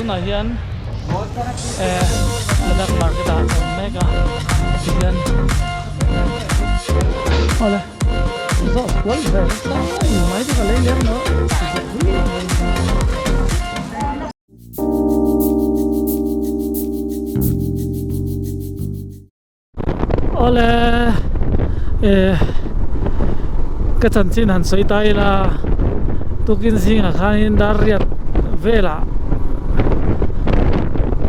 Tunah hian eh Ladakh market ah a awm mek a tihian awle zawh kual ve nasa mai te ka lei lem lo. Awle eh ka chanchin han sawi ta ila tukin zingah khanin dar riat velah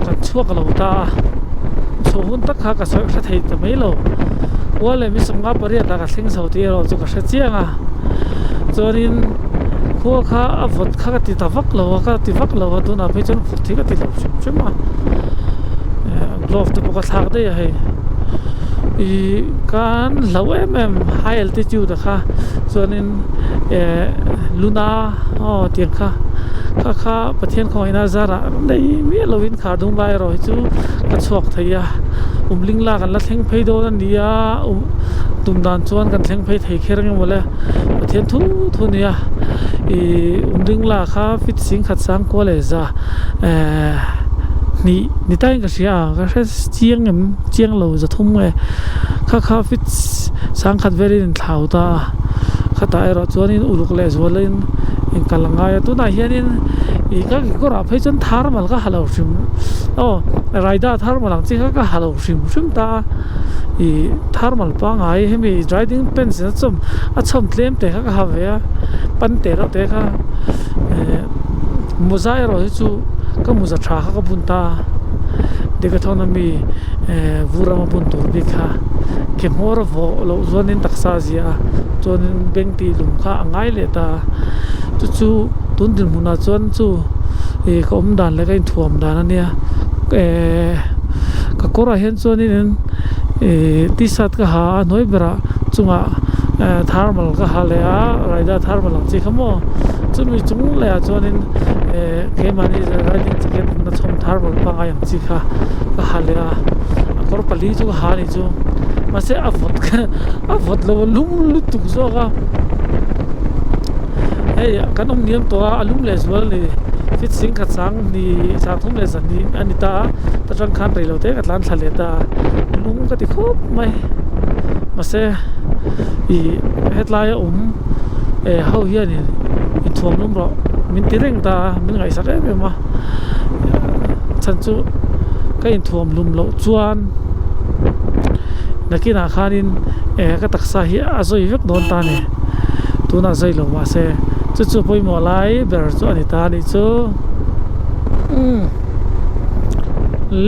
kan chhuak lo ta a chhuah hun tak kha ka sawi hre thei ta mai lo kual leh mi sawmnga pariat ah ka thleng chho tih erawh chu ka hre chiang a chuanin khua kha a vawt kha ka ti ta vak lo a ka ti vak lo a tunah phei chuan vawt hi ka ti lo hrim hrim a eh glove te pawh ka thlak daih a hei ih kan hlauh em em high altitude a kha chuanin eh luna aw tiang kha kha kha Pathian khawngaihna zarah nei miah lovin khar dung lai erawh hi chu ka chhuak thei a umling la kan la thleng phei dawn a ni a um tum dan chuan kan thleng phei thei kher ang emaw le Pathian thu thu a ni a ih umling la kha fit sing khat sang kual leh za ehh hnih ni taiin ka hria a ka hre chiang em chiang lo za thum nge kha kha fit sang khat velin in thlau ta a khatah erawh chuanin uluk leh zualin inkal a ngai a tunah hianin ih ka kekawrah phei chuan thermal ka ha lo hrim aw raida thermal ang chi kha ka ha lo hrim hrim ta a ih thermal pangngai hemi riding pants a chawm a chhawm tlem te kha ka ha ve a pan te reuh te kha eh mawza erawh hi chu ka mawza tha kha ka bun ta a decathlon ami eh vur rama bun tur bik kha ke hmawr a vawh loh chuanin taksa a zia a chuanin beng tih lum kha a ngai leh ta a chu chu tun dinhmunah chuan chu ih ka awm dan leh ka inthuam dan a nia eh ka kawrah hian chuanin ih t-shirt ka ha a hnuai berah chungah eh thermal ka ha leh a raida thermal ang chi kha maw chumi chung leh ah chuanin eh keimahni riding jacket na chhawm thermal pangngai ang chi kha ka ha leh a a kawr pali chu ka ha a nih chu mahse a vawt kha a vawt lo a lum lutuk zawk a hei kan awm niam tawh a a lum leh zual a ni fit sing khat sang hnih sang thum leh zahnih a ni ta a ta tang khan rei lo te ka tlan thla leh ta a lum ka ti khawp mai mahse ih hetlai a awm eh ho hianin inthuam lum rawh min ti reng ta a min ngaihsak em em a chhan chu ka inthuam lum loh chuan nakinah khanin eh ka taksa hi a zawi vek dawn ta a ni tunah zawi lo mahse chu chu pawimawh lai ber chu a ni ta a nih chu umm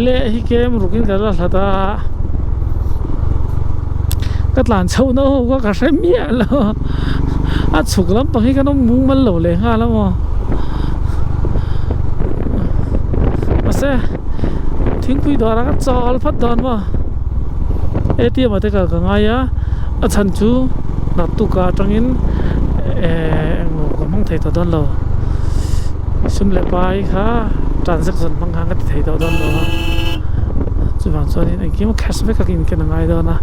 leh hi kem rukin ka la hlat a ka tlan chhoh na ho kha ka hre miah lo a chhuk lampang hi kan awm mumal lo leh nghal a maw mahse thingpui dawrah ka chawl phawt dawn maw A_T_M ah te kal ka ngai a a chhan chu naktuk ah atangin ehh engmaw ka hmang thei tawh dawn lo sum leh pai kha transaction hmang khan ka ti thei tawh dawn lo a chuvang chuanin engkim cash vek a inken a ngai dawn a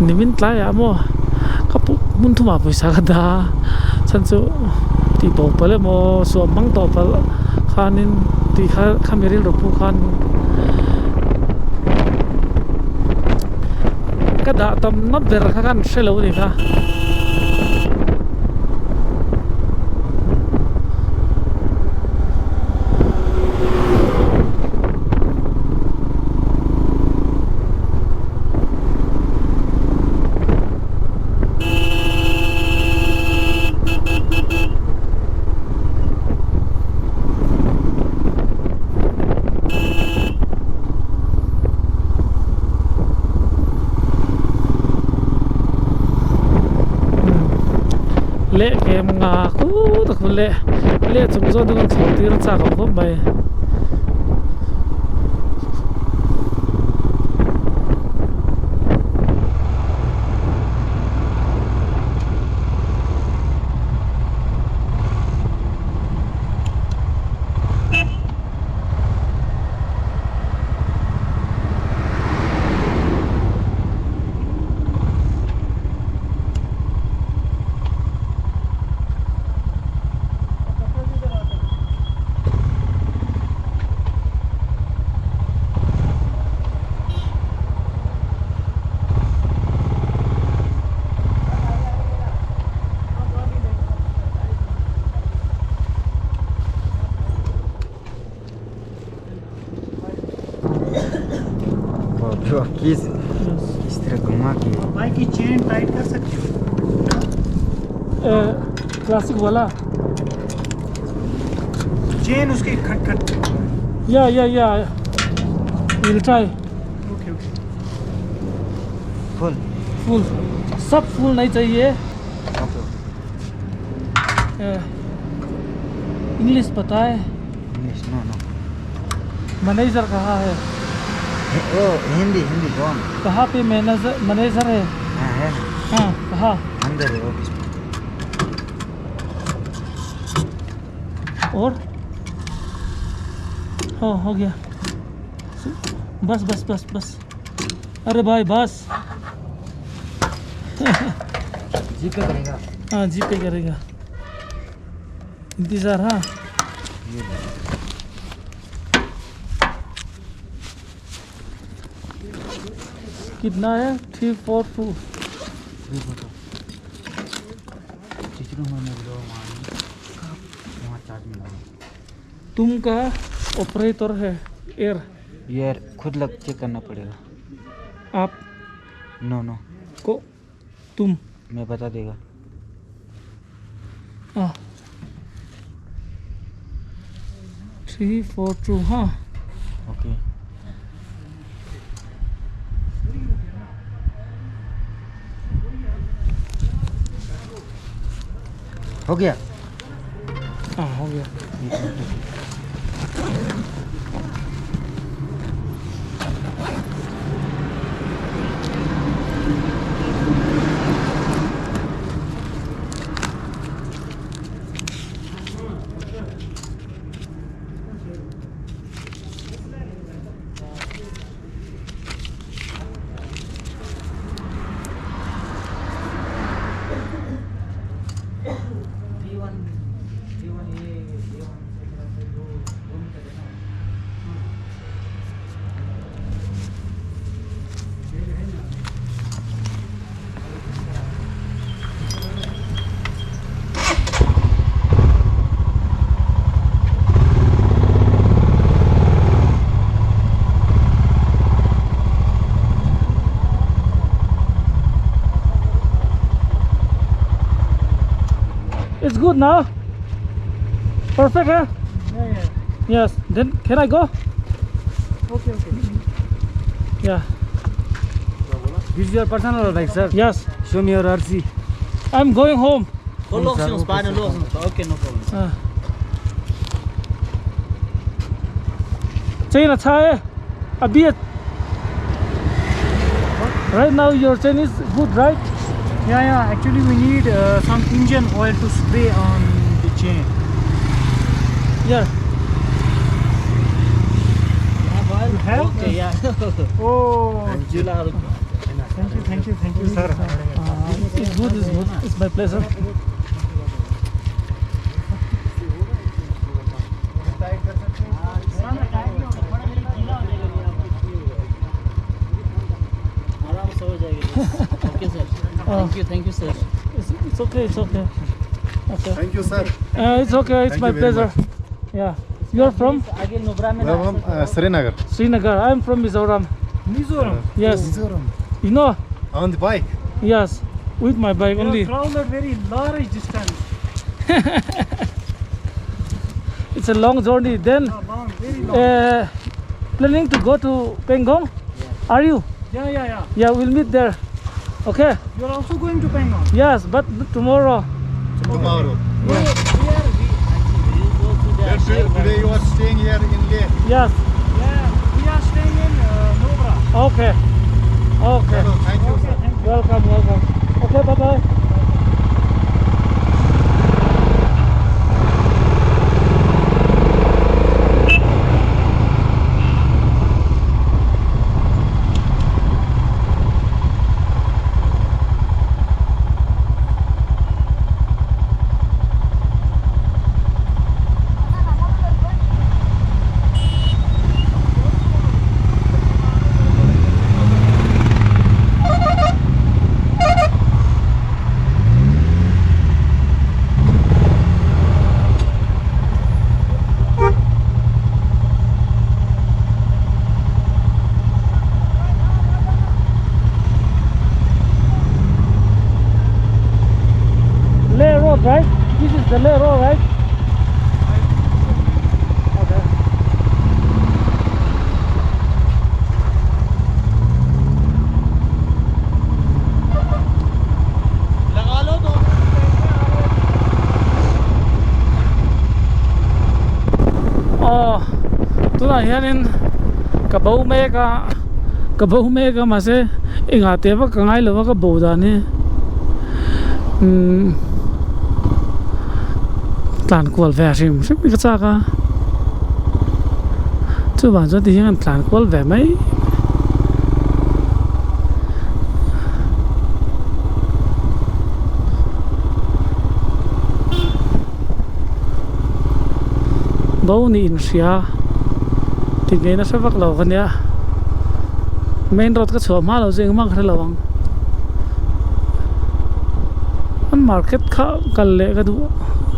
nimin tlaiah maw ka pu hmun thumah pawisa ka dah a chhan chu tih bo palh emaw suam hmang tawh palh khanin tih kha khami rilru pawh khan ka dah tam na ber kha khan hre lo a ni kha. Leh kem nga kut a khu leh leh chung zawk chu kan chho tir chak ang khawp mai. बाप रे बाप, किस Yes. इस तरह घुमा के बाइक की chain tight कर सकते हो क्लासिक वाला चेन उसकी खट खट Yeah, yeah, yeah. We'll try. Okay okay full full सब फुल नहीं चाहिए okay English पता है English no no manager कहाँ है ओ हिंदी हिंदी कौन कहाँ पे मैनेजर मैनेजर है हाँ है ना हाँ कहाँ अंदर है ऑफिस में और हो हो गया बस बस बस बस अरे भाई बस जी पे करेगा हाँ जी पे करेगा इंतज़ार हाँ ये लो। कितना है three four to three photo चिचरू में मिलो वहाँ वहाँ चार्ज मिलेगा तुम का ऑपरेटर है एयर यार खुद लग चेक करना पड़ेगा आप नो नो को तुम मैं बता देगा हाँ three four to हाँ okay हो गया हाँ हो गया It's good now. Perfect, huh? Yeah, yeah. Yes. Then can I go? Okay, okay. Yeah. This is your personal bike, sir. Yes. Show me your RC. I'm going home. Okay, no problem. Chain अच्छा है अभी Right now your chain is good, right? Yeah, yeah. Actually, we need some engine oil to spray on the chain. Yeah. You have? Okay, yeah. Oh, thank you, thank you, thank you, sir. It's good, it's good. It's my pleasure. आराम से हो जाएगी okay sir thank you thank you sir It's okay, it's okay. Okay. Thank you, sir. It's okay, it's Thank my you very pleasure. Yeah. You are from आगे नुब्रा में We are from Srinagar. Srinagar. I'm from Mizoram. Mizoram. Yes. Mizoram. You know? On the bike. Yes. With my bike You only. have traveled very large distance. It's a long journey. Then Yeah, long, very long. planning to go to Pangong? Are you? Yeah, yeah, yeah. Yeah, we'll meet there. Okay. You are also going to Pangong. Yes, but tomorrow. Tomorrow. We are we actually we go to the Today you are staying here in Leh. Yes. Yeah, we are staying in Nubra. Okay. Okay. Hello, thank you, sir. Thank you. Welcome, welcome. Okay, bye bye. the Leh road right? Okay. Aw tunah hianin ka bo mek a ka bo mek a mahse engah teh vak ka ngai lo a ka bo dan hi umm tlan kual ve hrim hrim hi ka chak a chuvang chuan tihian an tlan kual ve mai. Bo nih inhria tih ngei nasa vak lo ka nia main road ka chhuah hma lo chu engmah ka hre lo ang an market kha kal leh ka duh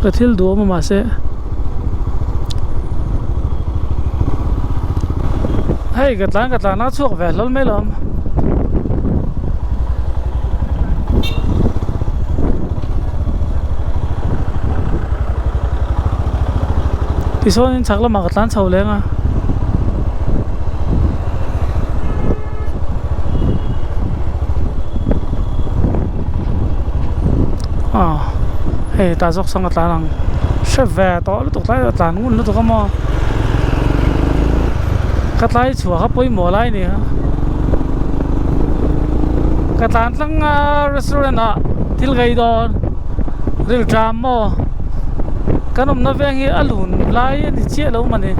ka thil duh awm a mahse hei ka tlan ka tlan a chhuak ve hlawl mai lo. Tichuanin chhak lamah ka tlan chho leng a. Aw hei tah zawk sawn ka tlan ang hre ve tawh lutuk tlai ah tlan ngun lutuk a maw ka tlai chhuah kha pawimawh lai a ni a ka tlan tlang a restaurant ah thil ka ei dawn rilṭam maw kan awmna veng hi a lun lai a ni chiah lo mawni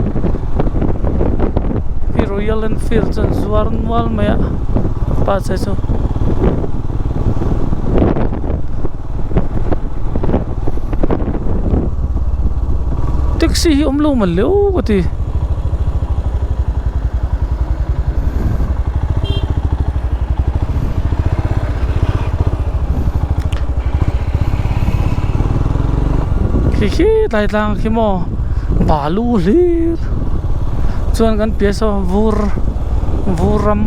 hi Royal Enfield chuan zuar nual mai a pa che chu. Taxi hi awm lo man le aw ka ti. Khi khi tlai tlang khi maw balu hlir chuan kan piah saw vur vur ram.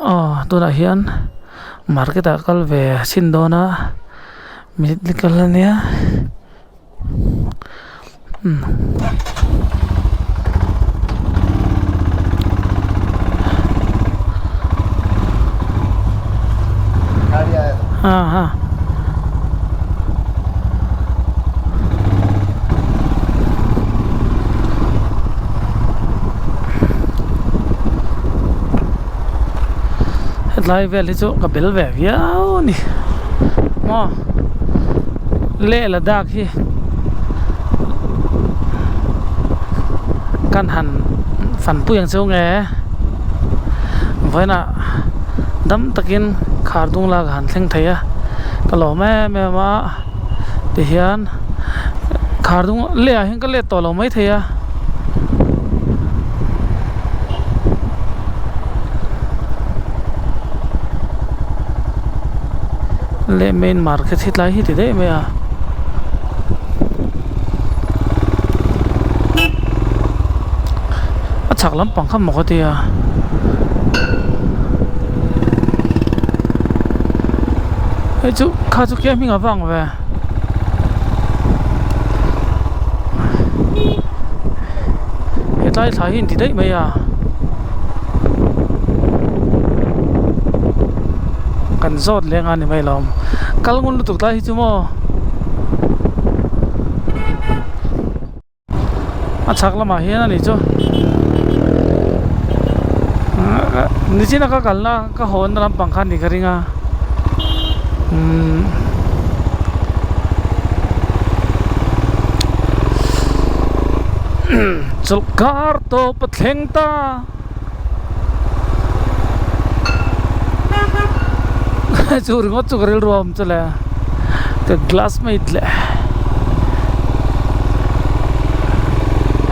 Aw tunah hian market ah kal ve chhin dawn a minute kal ania umm. Ha hetlai vel hi chu ka bel ve viau a ni maw leh Ladakh hi kan han fanpui ang chu nge vawiinah dam takin khar dung lak a han thleng thei a ka lawm em em a tihian khar dung leh ah hian ka let tawh lo maithei a. Leh main market hi tlai hi ti daih mai a. A chhak lampang kha maw ka ti a. Hei chu kha chu kia hming a vang ve. Hetlai thla hi an ti daih mai a. Kan zawt leng a ni mai lo. Kal ngun lutuk tlai hi chu maw. A chhak lamah hian a ni chu nichina ka kalna ka hawnna lampang kha a ni ka ring a umm chawlhkar tawp a thleng ta. Chu ringawt chu ka rilru a awm chu le. Ka classmate leh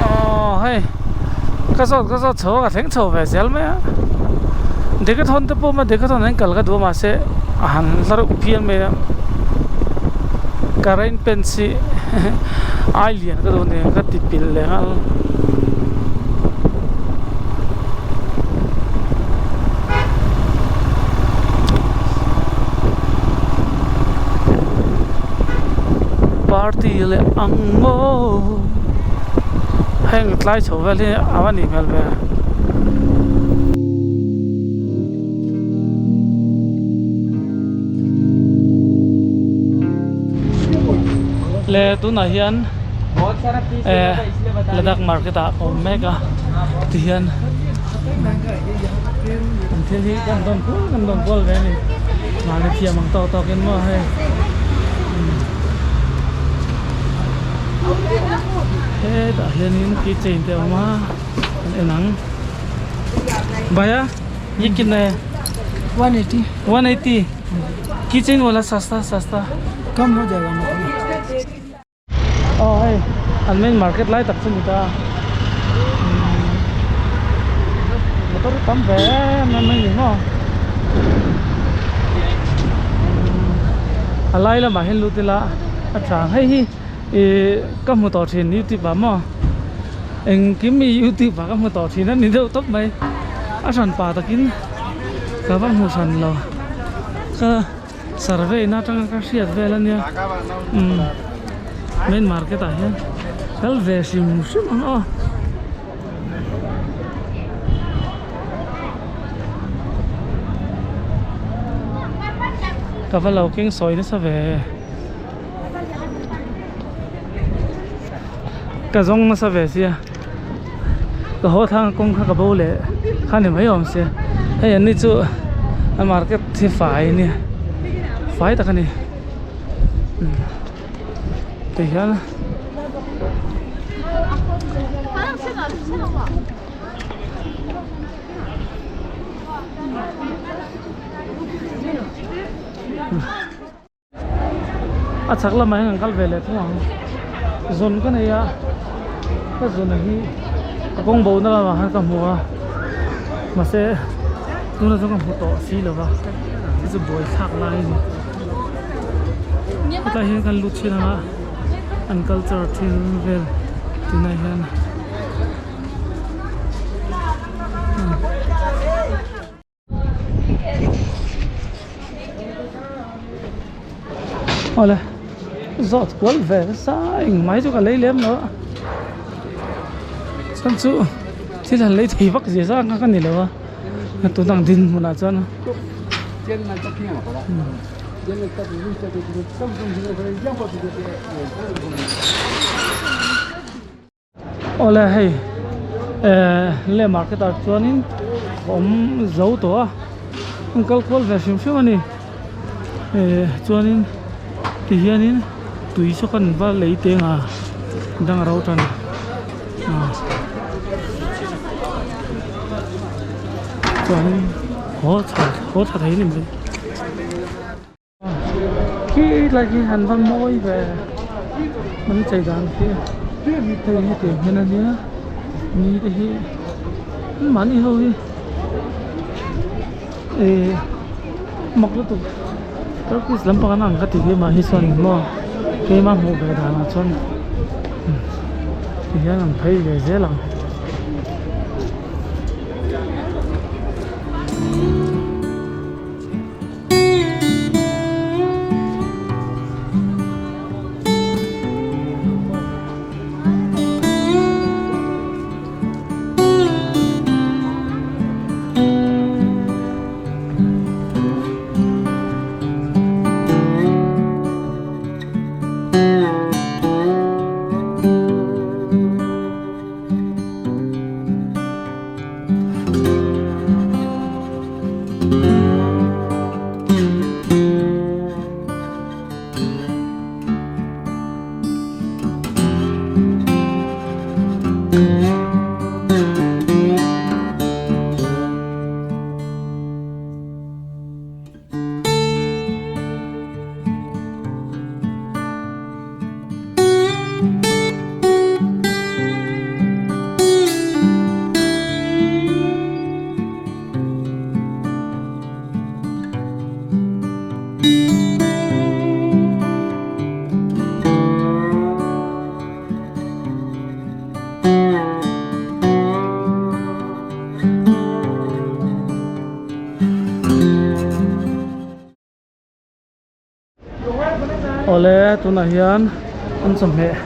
aw hei ka zawt ka zawt chho a ka thleng chho ve zel mai a decathlon te pawh a awm a decathlon ah hian kal ka duh a mahse a han hla reuh phian mai a ka rain pants hi ai lian ka duh nen ka ti pilh leh nghal. Party leh ang maw heng tlai chho vel hi a va nih hmel ve. Le tunah hian eh Ladakh market ah a awm mek a tihian an thil hi kan dawn kual kan dawn kual ve a ni mahni thiam ang tawk tawk in maw hei hetah hianin keychain te a awm a an en ang bhaiya ye kitna hai 180 180 keychain wala sasta sasta kam ho jayega aw hei an main market lai tak chu ni ta motor tam ve em em mai ni maw a lai lamah hian lut ila a tha ang hei hi ih ka hmu tawh thin youtube ah maw engkim hi youtube ah ka hmu tawh thin a ni deuh tawp mai a hran pa takin ka va hmu hran lo ka survey na atanga ka hriat vel ania umm main market ah hian kal ve hrim hrim ang aw. Ka va lo keng sawi nasa ve ka zawng nasa ve sia ka haw thlang kawng kha ka bo leh kha ni mai awm sia hei an ni chu a market hi fai ania fai tak ani ti hian A chhak lamah hian kan kal ve leh thung ang zawn ka nei a ka zawn hi ka kawng bo na lamah khan ka hmu a mahse tunah chuan ka hmu tawh si lo va chu chu buai thlak lai a ni hetlai hian kan lut thin ang a an culture thil vel tunah hian. Awle zawt kual ve nasa engmah hi chu ka lei lem lo a chuan chu thil han lei thei vak zia zang kha ka ni lo a tun ang dinhmunah chuan. Awle hei ehh le market ah chuanin a awm zo tawh a an kal kual ve hrim hrim a ni ehh chuanin ti hianin tui saw khan va lei teng a dang a ro tan a chuanin haw chho haw thla thei a ni mai. Khi lai khi han va mawi ve an chei dan khi hei hetiang hian a nia ni te hi mahni ho hi eh mak lutuk turkish lampang an ang ka ti ve mahni chuan maw keima hmuh ve danah chuan tihian an phei ve zel ang. Awle tunah hian an chawhmeh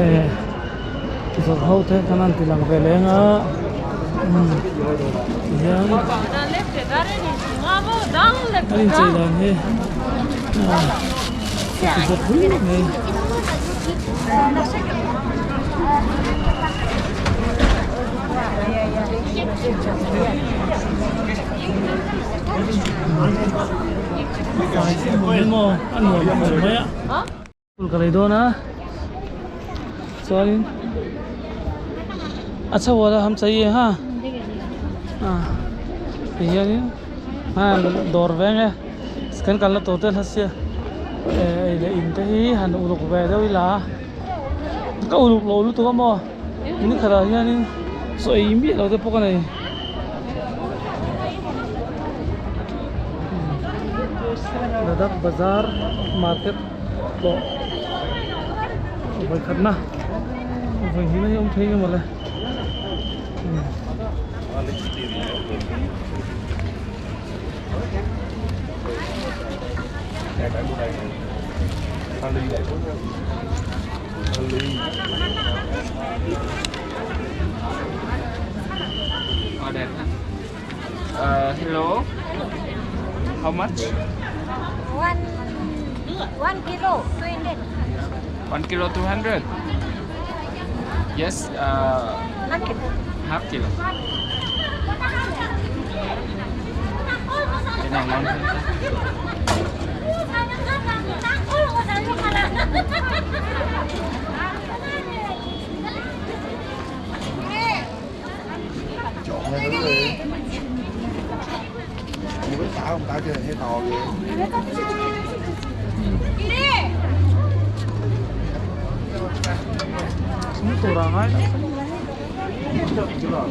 eh zawrh ho te khan an ti lang ve leng a umm tihian an inchei dan hi ah a ti zawk hle mai. Maw a nuam khawp mai a phul ka lei dawn a chuanin a chho a ham chei e ha ti hianin dawr veng e kan kalna tur te sia ei leh in te hi han uluk ve deuh ila ka uluk lo lutuk a maw nikhatah hianin chaw ei miah lo te pawh ka nei. Ladakh bazar market pawh vawikhatna vawihnihna hi a awm thei emaw le. Order. Hello. How much? One kilo, 200. 1 kilo 200. Yes, Half kilo. Half kilo. Cái này ngon hơn ta? Sum tur a ngai lo.